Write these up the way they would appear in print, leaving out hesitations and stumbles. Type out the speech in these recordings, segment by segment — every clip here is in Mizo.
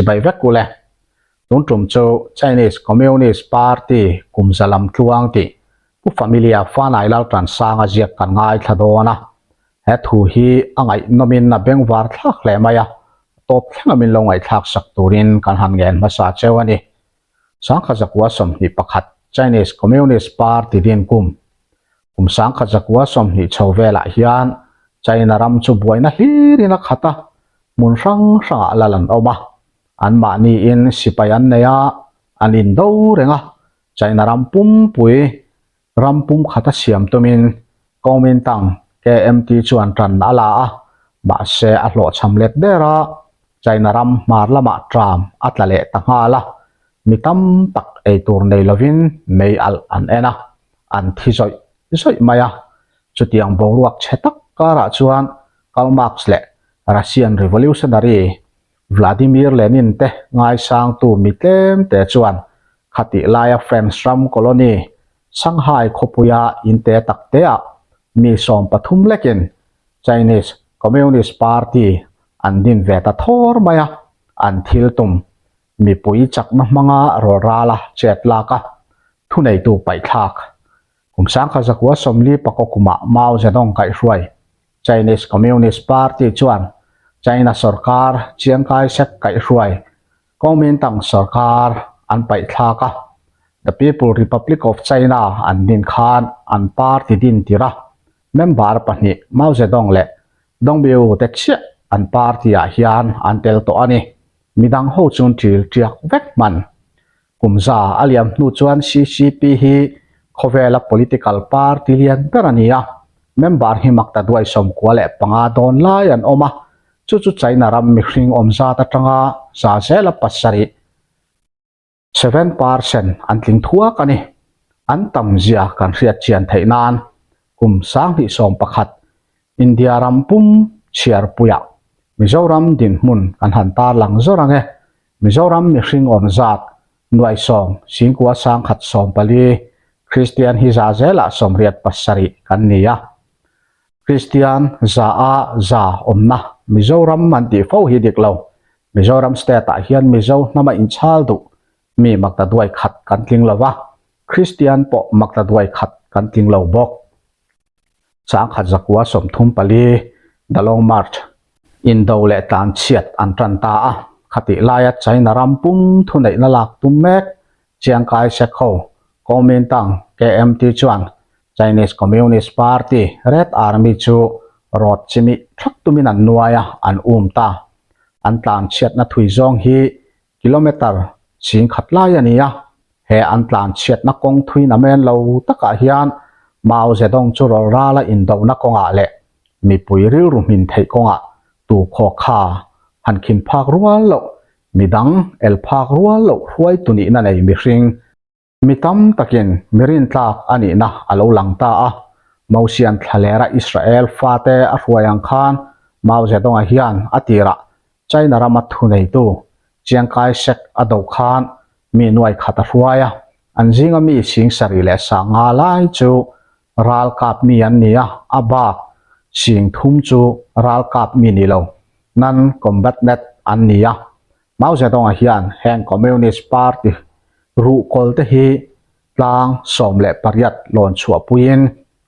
Chibai vek u le. Tun tum chu Chinese Communist Party kum za lam tluang tih Pu Familia Fanai Laltansanga ziak kan ngaithla dawn a. He thu hi a ngaihnawmin a bengvar thlak hle mai a, tawp thlenga min lo ngaihthlak sak turin kan han ngen hmasa cheu a ni. Sangkhat zakua 21 Chinese Communist Party din kum kum sangkhat zakua 20 chho velah hian China ram chu buaina hlirin a khat a, hmun hrang hrangah lal an awm a. Anmahniin sipai an nei a, an indo reng a, China ram pumpui Ram pum khata siam tumin Kuomintang, KMT, chuan tan a la a, mahse a hlawhchham let der a, China ram hmar lamah tram a tla leh ta nghal a, mi tam tak ei tur nei lovin mei alh an en a, an thi zawih zawih mai a. Chutiang boruak chhe tak karah chuan Karl Marx leh Russian Revolutionary Vladimir Lenin te ngaisangtu mi tlem te chuan khatih laia French ram colony Shanghai khawpuia in te tak teah mi 13 lekin Chinese Communist Party an din ve ta thawr mai a, an thil tum mipui chakna hmanga rawlrala chet lak a, thuneitu paihthlak. Kum 1940 pakaw kumah Mao Zedong kaihhruai Chinese Communist Party chuan China sorkar Chiang Kai-shek kaihhruai Kuomintang sorkar an paihthlak a, The People Republic of China an din khan an party din tir a, member pahnih Mao Zedong leh Dong Biu te chiah an party ah hian an tel tawh a ni. Midang ho chuan ṭil ṭiak vek hman. Kum za a liam hnu chuan CCP hi khawvela political party lian ber a ni a, member hi mak ta duai 95 dawn lai an awm a, chu chu China ram mihring awm zat atanga za zela pasarih, 7%, an tling thuak a ni. An tam zia kan hriat chian theih nan kum 2011 India ram pum chhiarpuiah Mizoram dinhmun kan han tarlang zawr ang e. Mizoram mihring awm zat nuai sawm singkua sangkhat 14, Kristian hi za zelah 87 kan ni a. Kristian za a za awmna Mizoram an tih fo hi dik lo. Mizoram state ah hian Mizo hnama inchhal duh mi makta duai khat kan tling lo va, Kristian pawh makta duai khat kan tling lo bawk. 1934, The Long March, Indo leh tlanchhiat an tan ta a, khatih laia China ram pum thuneihna lak tum mek Chiang Kai-shek ho Kuomintang, KMT, chuan Chinese Communist Party, Red Army, chu rawt chimih thak tumin an nuai a, an um ta. An tlanchhiatna thui zawng hi Kilometre 10,000 lai a ni a, he an tlanchhiatna kawng thui namen lo takah hian Mao Zedong chu rawlrala indohna kawngah leh mipui rilru hmin theih kawngah tu khaw kha han khin phak rual loh, midang el phak rual loh hruaitu nihna nei mihring, Mi tam takin mi rintlak a nihna a lo lang ta a. Mosian thlalera Israel fate a hruai ang khan Mao Zedong-a hian a tirah China rama thuneitu Chiang Kai-shek a do khan mi nuai khat a hruai a. An zinga mi 70,000 lai chu ralkap mi an ni a, a bak 30,000 chu ralkap mi ni lo, non-combatant an ni a. Mao Zedong-a hian heng Communist Party ruhkawl te hi tlang 18 lawn chhuahpuiin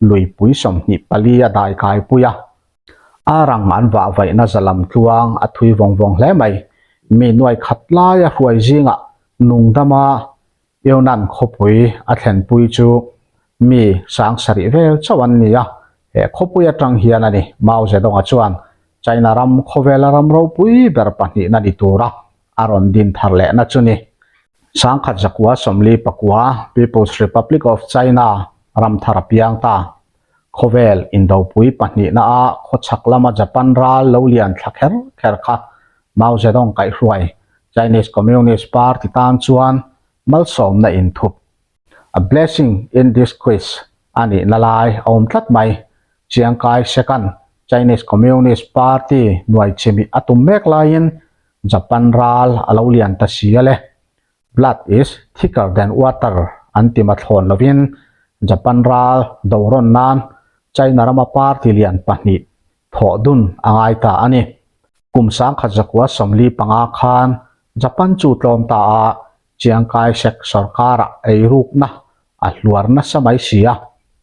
luipui 24 a daikaipui a. A rang an vah vaihna zalam tluang a thui vawng vawng hle mai. Mi nuai khat laia hruai zingah nungdama Yunnan khawpui a thlenpui chu mi 7000 vel chauh an ni a, he khawpui atang hian a ni. Mao Zedong-a chuan China ram khawvela ram ropui ber pahnihna ni tura a rawn din thar lehna chu ni. 1949 People's Republic of China ram thar a piang ta. Khawvel indopui pahnihna a khawchhak lama Japan ral lo lian thla kher kher kha Mao Zedong kaihhruai Chinese Communist Party tan chuan malsawmna inthup, a blessing in disguise, a nihna lai a awm tlat mai. Chiang Kai-shek-a'n Chinese Communist Party nuai chimih a tum mek laiin Japan ral a lo lian ta si a le. Blood is thicker than water an ti mathlawn lovin Japan ral do rawn nan China rama party lian pahnih thawh dun a ngai ta a ni. Kum 1945 khan. Japan chu tlawm ta a, Chiang Kai-shek sorkarah eirukna a hluar nasa mai si a,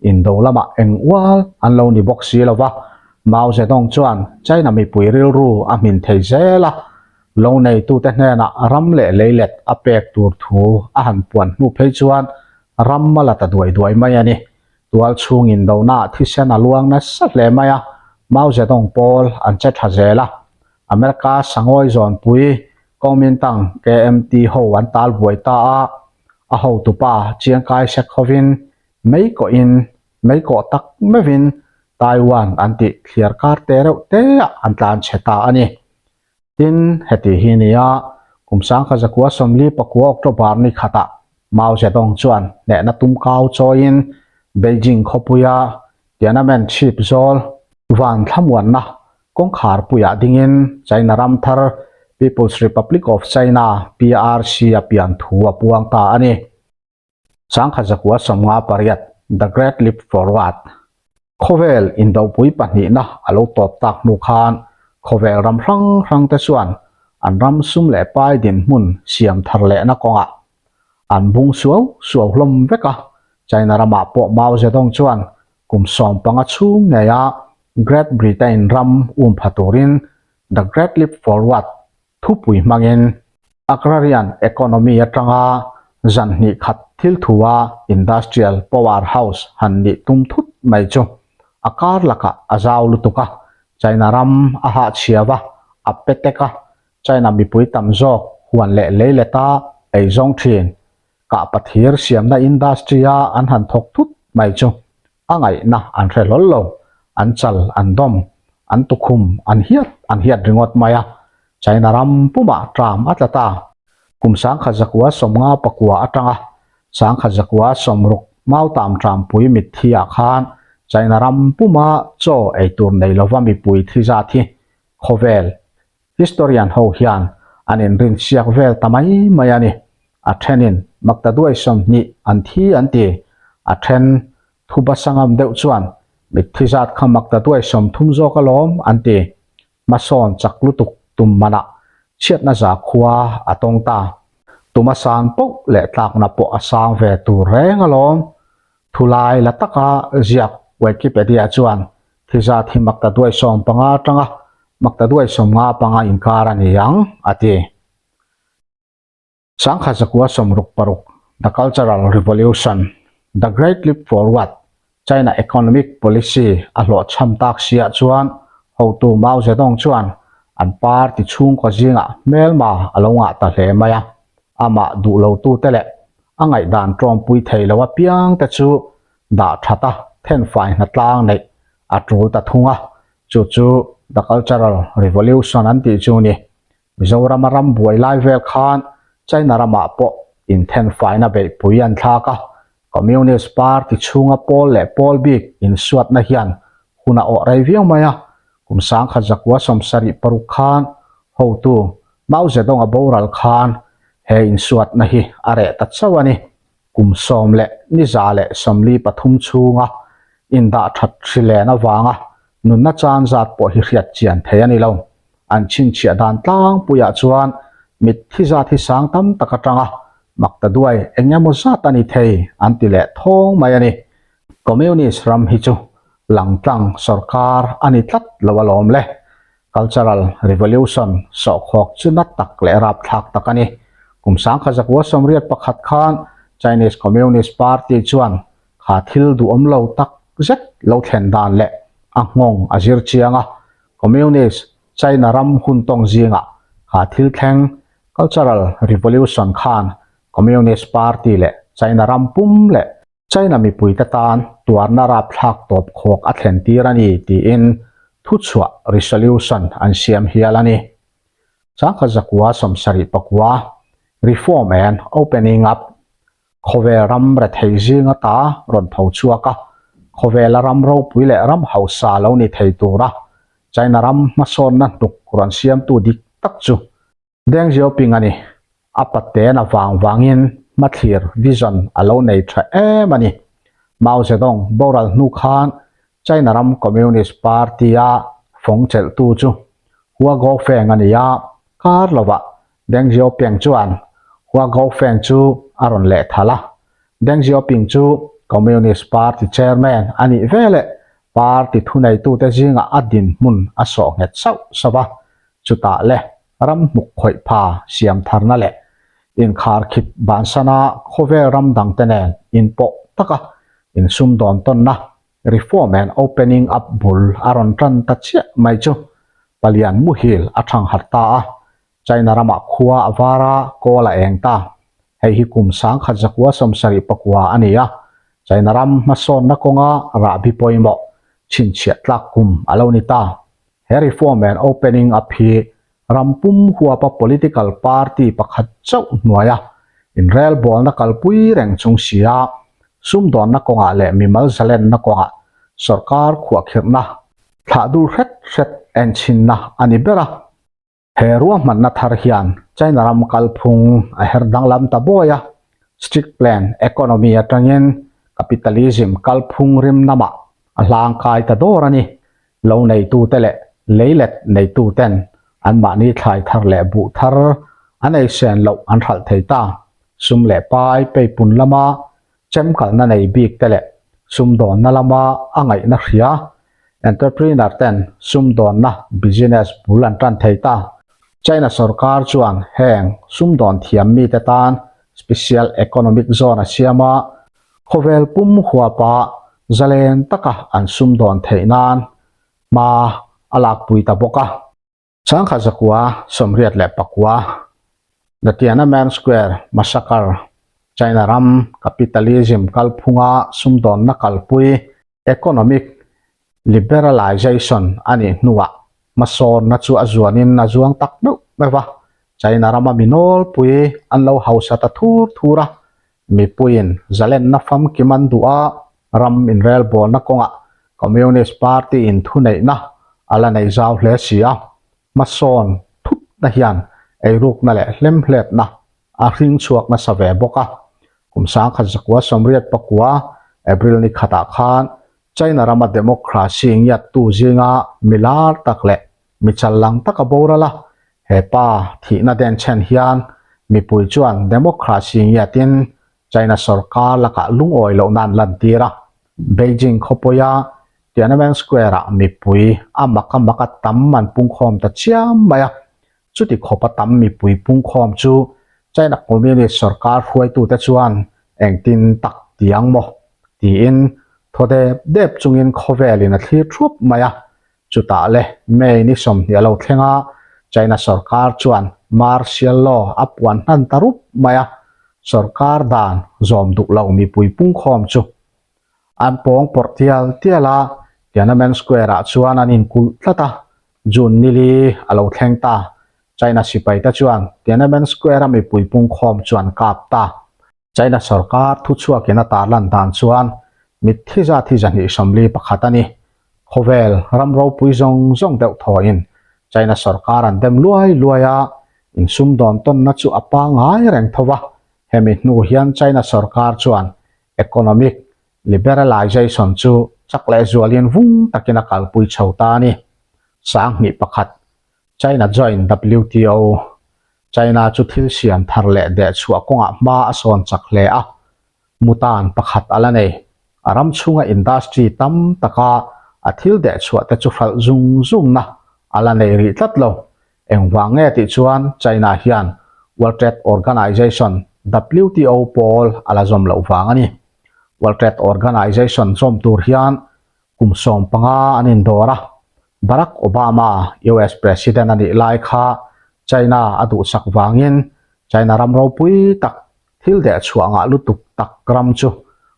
indo lamah eng ual an lo ni bawk si lo va, Mao Zedong chuan China mipui rilru a hmin thei zel a, lo neitute hnenah ram leh leilet a pek tur thu a han puan hnu phei chuan ram a la ta duai duai mai a ni. Tual chhung indonaah thisen a luang nasa hle mai a, Mao Zedong pawl an che tha zel a, America sangawi zawnpui Kuomintang, KMT, ho an tal buai ta a, a hotupa Chiang Kai-shek hovin mei kawhin, mei kawh tak meuhin Taiwan an tih thliar kar te reuh te ah an tlan chhe ta a ni. Tin, heti hi nia, kum sangkhat zakua 40 pakua October ni khatah Mao Zedong chuan hnehna tum kau chawiin Beijing khawpuia Tiananmen chhip zawl van thlamuanna kawngkhar puiah dingin China ram thar People's Republic of China, PRC, a pian thu a puang ta a ni. Sangkhat zakua 58, The Great Leap Forward, Khawvel indopui pahnihna a lo tawp tak hnu khan khawvel ram hrang hrang te chuan an ram sum leh pai dinhmun siam thar lehna kawngah an bung suau suau hlawm vek a. China ramah pawh Mao Zedong chuan kum 15 chhung ngeia Great Britain ram um pha turin The Great Leap Forward thupui hmangin agrarian economy atanga zan hnih khat thil thua industrial power house han nih tum thut mai chu a kar lakah a zau lutuk a, China ram a hahchhiau a, a pe tek a, China mipui tam zawk huan leh lei leta ei zawng thin kah pathir siamna industry a an han thawk thut mai chu a ngaihna an hre hlawl lo, an chal an dawm, an tukhum an hiat an hiat ringawt mai a, China ram pumah tram a tla ta. Kum 1959 atanga 1960 Mautam Trampui mitthi ah khan China ram puma chaw ei tur nei lova mipui thi zat hi khawvel Historian ho hian an inrin siak vel ta mai mai a ni. A thenin maktaduai 20 an thi an ti. A then thuba sangam deuh chuan mitthi zat kha maktaduai 30 zawk alawm an ti. Hmasawn chak lutuk tum manah chhiatna za khua a tawng ta. Tuma sang poh leh tlakna pawh a sang ve tur reng alawm. Thulai la taka ziak Wikipedia chuan thi zat hi maktaduai 15 atanga maktaduai 55 inkar a ni ang, a ti. 1966, The Cultural Revolution, The Great Leap Forward, China Economic Policy a hlawhchham tak siah chuan hotu Mao Zedong chuan an party chhungkaw zingah hmelma a lo ngah ta hle mai a, amah duh lotute leh a ngaihdan tawngpui thei lo apiang te chu dah that a, thenfai hnatlang neih a tul ta thung a, chu chu The Cultural Revolution an tih chu ni. Mizorama ram buai lai vel khan China ramah pawh inthenfaina beihpui an thlak a, Communist Party chhunga pawl leh pawl bik insuatna hian hun a awh rei viau mai a, kum 1976 khan hotu Mao Zedong a boral khan he insuatna hi a reh ta chauh a ni. Kum sawm leh ni za leh 43 chhunga indah that hri len avanga nunna chan zat pawh hi hriat chian thei a ni lo. An chhinchhiah dan tlangpuiah chuan mitthi zat hi sang tam tak atanga maktaduai eng emaw zat a ni thei an ti leh thawng mai a ni. Communist ram hi chu langtlang sorkar a ni tlat lo alawm le. Cultural Revolution sawhkhawk chu na tak leh rapthlak tak a ni. Kum 1981 khan Chinese Communist Party chuan kha thil duhawm lo tak zet lo thlen dan leh a nghawng a zir chiang a, Communist China ram hun tawng zingah kha thil thleng Cultural Revolution khan Communist Party leh China ram pum leh China mipuite tan tuarna rapthlak tawp khawk a thlen tir a ni tiin thuchhuah resolution an siam hial a ni. 1974, Reform and Opening Up, Khawvel ram rethei zinga ta rawn tho chhuak a, khawvela ram ropui leh ram hausa lo ni thei tura China ram hmasawnna hnuk rawn siamtu dik tak chu Deng Xiaoping a ni. A paten a vang vangin hmathlir, vision, a lo nei tha em a ni. Mao Zedong boral hnu khan China ram Communist Party-a fawng chelhtu chu Hua Guofeng a ni a, kar lovah Deng Xiaoping chuan Hua Guofeng chu a rawn lehthal a. Deng Xiaoping chu Communist Party Chairman a nih veleh party thuneitute zingah a dinhmun a sawh nghet sauh sauh a, chutah le ram hnuk khawih pha siam tharna leh inkharkhip bansana khawvel ram dangte nen inpawh taka insumdawn tawnna Reform and Opening Up bul a rawn tan ta chiah mai chu palian muhil a thang harh ta a, China ramah khua a var a, kawl a eng ta. Hei hi kum 1974 a ni a, China ram hmasawnna kawnga rahbi pawimawh chhinchhiah tlak kum a lo ni ta. He Reform and Opening Up hi ram pum huapa political party pakhat chauh hnuaia inrelbawlna kalpui reng chung sia sumdawnna kawngah leh mimal zalenna kawngah sorkar khuahkhirhna thlah dur hret hret enchhinna a ni ber a. He ruahmanna thar hian China ram kalphung a her danglam ta bawi a, strict plan economy atangin capitalism kalphung rim namah a hlangkai ta dawr a ni. Lo neitute leh leilet neituten anmahni thlai thar leh buh thar an ei sen loh an hralh thei ta. Sum leh pai peipun lama chemkalna nei bik te leh sumdawnna lama a ngaihna hria entrepreneur ten sumdawnna business bul an tan thei ta. China sorkar chuan heng sumdawn thiam mite tan special economic zone a siam a, khawvel pum huapa zalen taka an sumdawn theih nan hma a lakpui ta bawk a. 1989 The Tiananmen Square Massacre, China ram capitalism kalphunga sumdawnna kalpui, economic liberalization a nih hnuah hmasawnna chu a zuanin a zuang tak meuh meuh va, China rama mi nawlpui an lo hausa ta thur thur a, mipuiin zalenna famkim an duh a, ram inrelbawlna kawngah Communist Party in thuneihna a la nei zau hle si a, hmasawn thutna hian eirukna leh hlemhletna a hring chhuak nasa ve bawk a. Kum 1989 April ni khatah khan China rama democracy ngiattu zinga mi lar tak leh mi challang taka boral a, he pa thihna denchhen hian mipui chuan democracy ngiatin China sorkar lakah lungawi lohna an lantir a, Beijing khawpuia Tiananmen Square-ah mipui a mak a mak a tam an pungkhawm ta chiam mai a, chuti khawpa tam mipui pungkhawm chu China Communist sorkar hruaitute chuan engtin tak ti ang maw? tiin thaw dep dep chungin khawvelin a thlir thup mai a, Chutah le May ni 20 a lo thleng a, China sorkar chuan martial law a puan hnan ta rup mai a, sorkar dan zawm duh lo mipui pungkhawm chu an pawng pawrh tial tial a, Tiananmen Square ah chuan an inkulh tlat a, June nili a lo thleng ta, China sipaite chuan Tiananmen Square a mipui pungkhawm chu an kap ta. China sorkar thuchhuakin a tarlan dan chuan mitthi zat hi 241 a ni. Khawvel ram ropui zawng zawng deuh thawhin China sorkar an dem luai luai a, insumdawn tawnna chu a pangngai reng tho va. Hemi hnu hian China sorkar chuan economic liberalization chu chak leh zualin vung takin a kalpui chho ta a ni. 2001 China join WTO China chu thil siam thar leh deh chhuah kawngah hma a sawn chak hle a, mutan pakhat a la nei. A ram chhunga industry tam taka a thil deh chhuah te chu hralh zung zungna a la nei rih tlat lo. Engvang nge tih chuan China hian World Trade Organization, WTO, pawl a la zawm loh vang a ni. World Trade Organization zawm tur hian Kum 15 an indawr a, Barack Obama US President a nih lai kha China a duhsak vangin China ram ropui tak thil deh chhuah ngah lutuk tak ram chu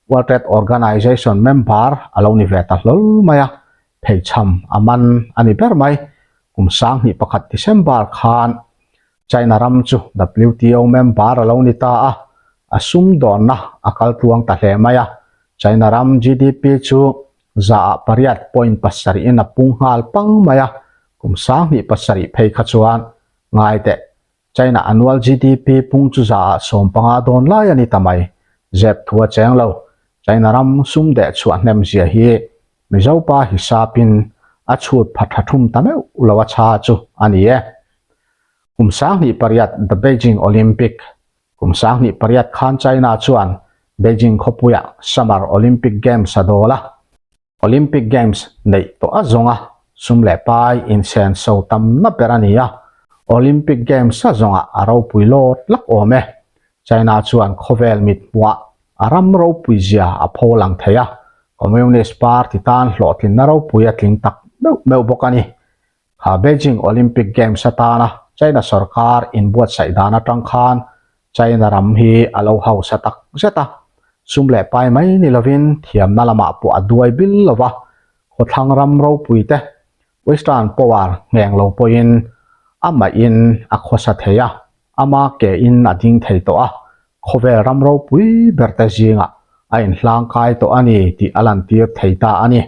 World Trade Organization member a lo ni ve ta hlawl mai a, pheichham a man a ni ber mai. Kum 2001 December khan China ram chu WTO member a lo ni ta a, a sumdawnna a kal tluang ta hle mai a, China ram GDP chu zaah pariat point pasarih in a pung nghal pang mai a, kum 2007 phei kha chuan ngai teh China annual GDP pung chu zaah 15 dawn lai a ni ta mai, zep thu a cheng lo, China ram sum deh chhuah hnem zia hi Mizopa hisapin a chhut pha tha thum ta meuh lo a chha chu a ni e. Kum 18 The Beijing Olympic Kum 18 khan China chuan Beijing khawpuiah Summer Olympic Games a dawl a. Olympic Games neih tawh a zawnga sum leh pai insenso tamna ber a ni a, Olympic Games a zawngah a ropui lawt lak awm e. China chuan khawvel mit hmuah a ram ropui zia a pho lang thei a, Communist Party tan hlawhtlinna ropui a tling tak meuh meuh bawk a ni. Kha Beijing Olympic Games atana China sorkar inbuatsaih dan atang khan China ram hi a lo hausa tak zet a, sum leh pai mai ni lovin thiamna lamah pawh a duai bil lo va, khawthlang ram ropui te Western power ngheng lo pawhin amahin a khawsa thei a, ama ke in a ding thei tawh a, khawvel ram ropui ber te zingah a inhlangkai tawh a ni tih a lantir thei ta a ni.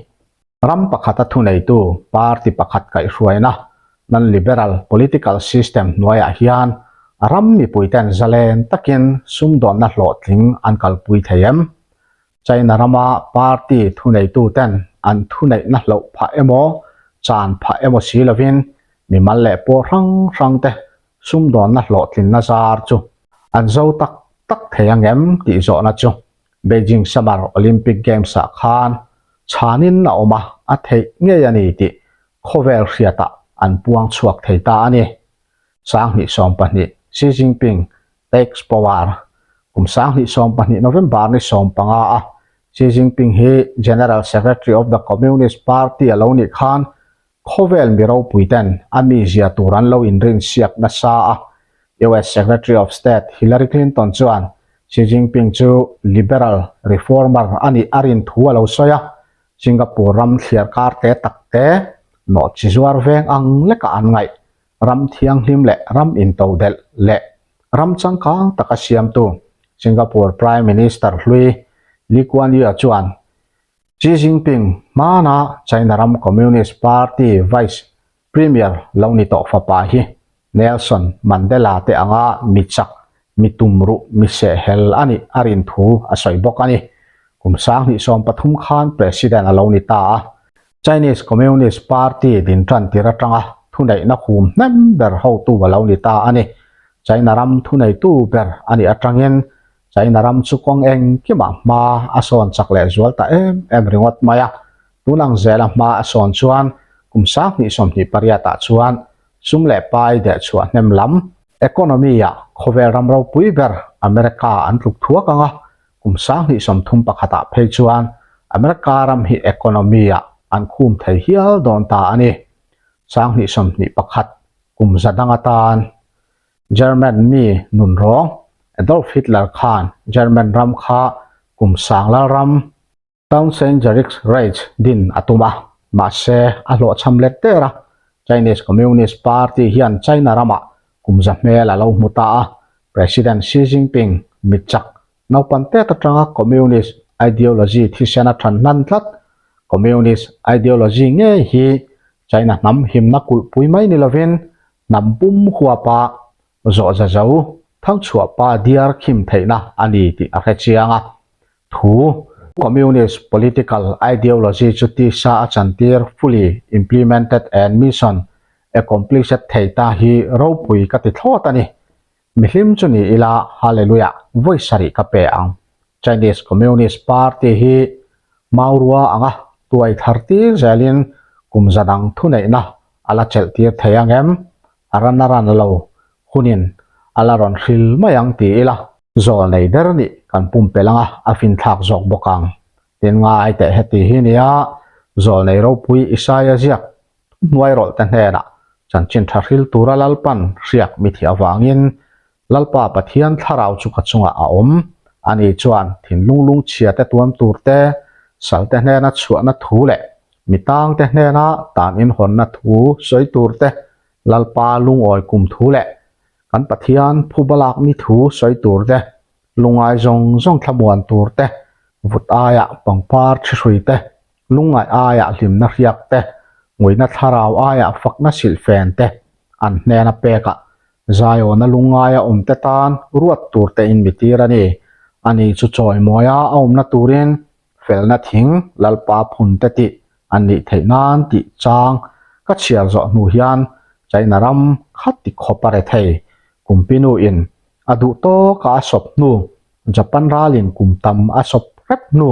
Ram pakhata thuneitu party pakhat kaihhruaina non-liberal political system hnuaiah hian a ram mipuiten zalen takin sumdawnna hlawhtling an kalpui thei em? China rama party thuneituten an thuneihna hloh phah emaw, chan phah emaw si lovin mimal leh pawl hrang hrangte sumdawnna hlawhtlinna zar chu an zo tak tak thei ang em tih zawhna chu Beijing Summer Olympic Games-ah khan chhanin a awm a, a theih ngei a ni tih khawvel hriatah an puang chhuak thei ta a ni. 2020 Xi Jinping takes power Kum 2020 November ni 15 a Xi Jinping hi General Secretary of the Communist Party a lo nih khan Khawvel mi ropuiten a mizia tur an lo inrinsiak nasa a, US Secretary of State Hillary Clinton chuan Xi Jinping chu liberal reformer a nih a rin thu a lo sawi a, Singapore ram thliarkar te tak te nawh chi zuar veng ang leka an ngaih, ram thianghlim leh ram intodelh leh ram changkang taka siamtu Singapore Prime Minister hlui Lee Kuan Yew chuan Xi Jinping hmana China ram Communist Party Vice Premier lo ni tawh fapa hi Nelson Mandela te anga mi chak, mi tumruh, mi sehhel a nih a rin thu a sawi bawk a ni. Kum 2013 khan President a lo ni ta a. Chinese Communist Party din tan tir atanga thuneihna hum hnem ber hotu a lo ni ta a ni. China ram thuneitu ber a nih atangin China ram chu kawng engkimah hma a sawn chak leh zual ta em em ringawt mai a, tun ang zela hma a sawn chuan kum 2028 ah chuan sum leh pai deh chhuah hnem lam economy ah khawvel ram ropui ber America an tluk thuak ang a, kum 2031 ah phei chuan America ram hi economy ah an khum thei hial dawn ta a ni. 2021 kum za dang atan German mi nunrawng Adolf Hitler khan German ram kha kum sang lal ram Tausendjähriges Reich din a tum a, mahse a hlawhchham let der a. Chinese Communist Party hian China ramah kum za hmel a lo hmu ta a, President Xi Jinping mitchak naupan tet atanga Communist ideology thisen a than hnan tlat. Communist ideology ngei hi China hnam himna kulhpui mai ni lovin Hnam pum huapa zawh za zo thangchhuah pa diar khim theihna a ni tih a hre chiang a. Thu, Communist political ideology chu tisa a chantir fully implemented and mission accomplished thei ta hi ropui ka ti thlawt a ni. Mihlim chu ni ila Hallelujah vawi sarih ka pe ang. Chinese Communist Party hi Maurua anga tuai thar tir zelin kum za dang thuneihna a la chelh tir thei ang em? A ran a ran lo hunin a la rawn hril mai ang ti ila zawl nei der nih kan pumpelh anga a finthlak zawk bawk ang. Tin ngai teh heti hi nia zawl nei ropui Isaia ziak thuhnuai rawlh te hnenah chanchin tha hril tura Lalpan hriak mi thih avangin Lalpa Pathian thlarau chu ka chungah a awm. Ani chuan thinlung lungchhia te tuam tur te, sal te hnena chhuahna thu leh mi tang te hnena tan inhawnna thu sawi tur te, Lalpa lungawi kum thu leh kan Pathian phubalak ni thu sawi tur te, lungai zawng zawng thlamuan tur te, vut aiah pangpar ṭhihrui te, lungngaih aiah hlimna hriak te, nguina thlarau aiah fakna silhfen te an hnena pekah Zaiawna lungngaia awmte tan ruat tur te in mi tir a ni. Ani chu chawimawia a awmna turin felna thing Lalpa phun te tih an nih theih nan tih chang ka chhiar zawh hnu hian China ram. Khati khawp a rethei. Kumpinu in a duh tawk a a sawp hnu, Japan ralin kum tam a sawp hrep hnu,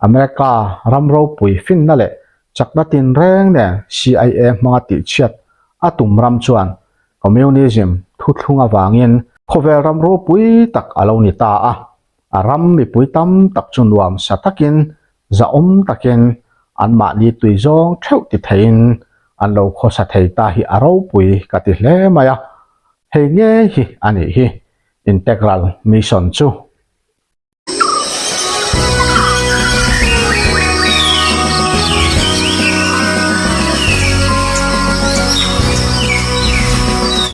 America ram ropui finna leh chakna tinreng nen CIA hmanga tihchhiat a tum ram chuan Communism thuthlung avangin khawvel ram ropui tak a lo ni ta a. A ram mipui tam tak chu nuam sa takin, zahawm takin anmahni tui zawng theuh ti theiin an lo khawsa thei ta hi a ropui ka ti hle mai a. Hei ngei hi a nih hi Integral Mission chu.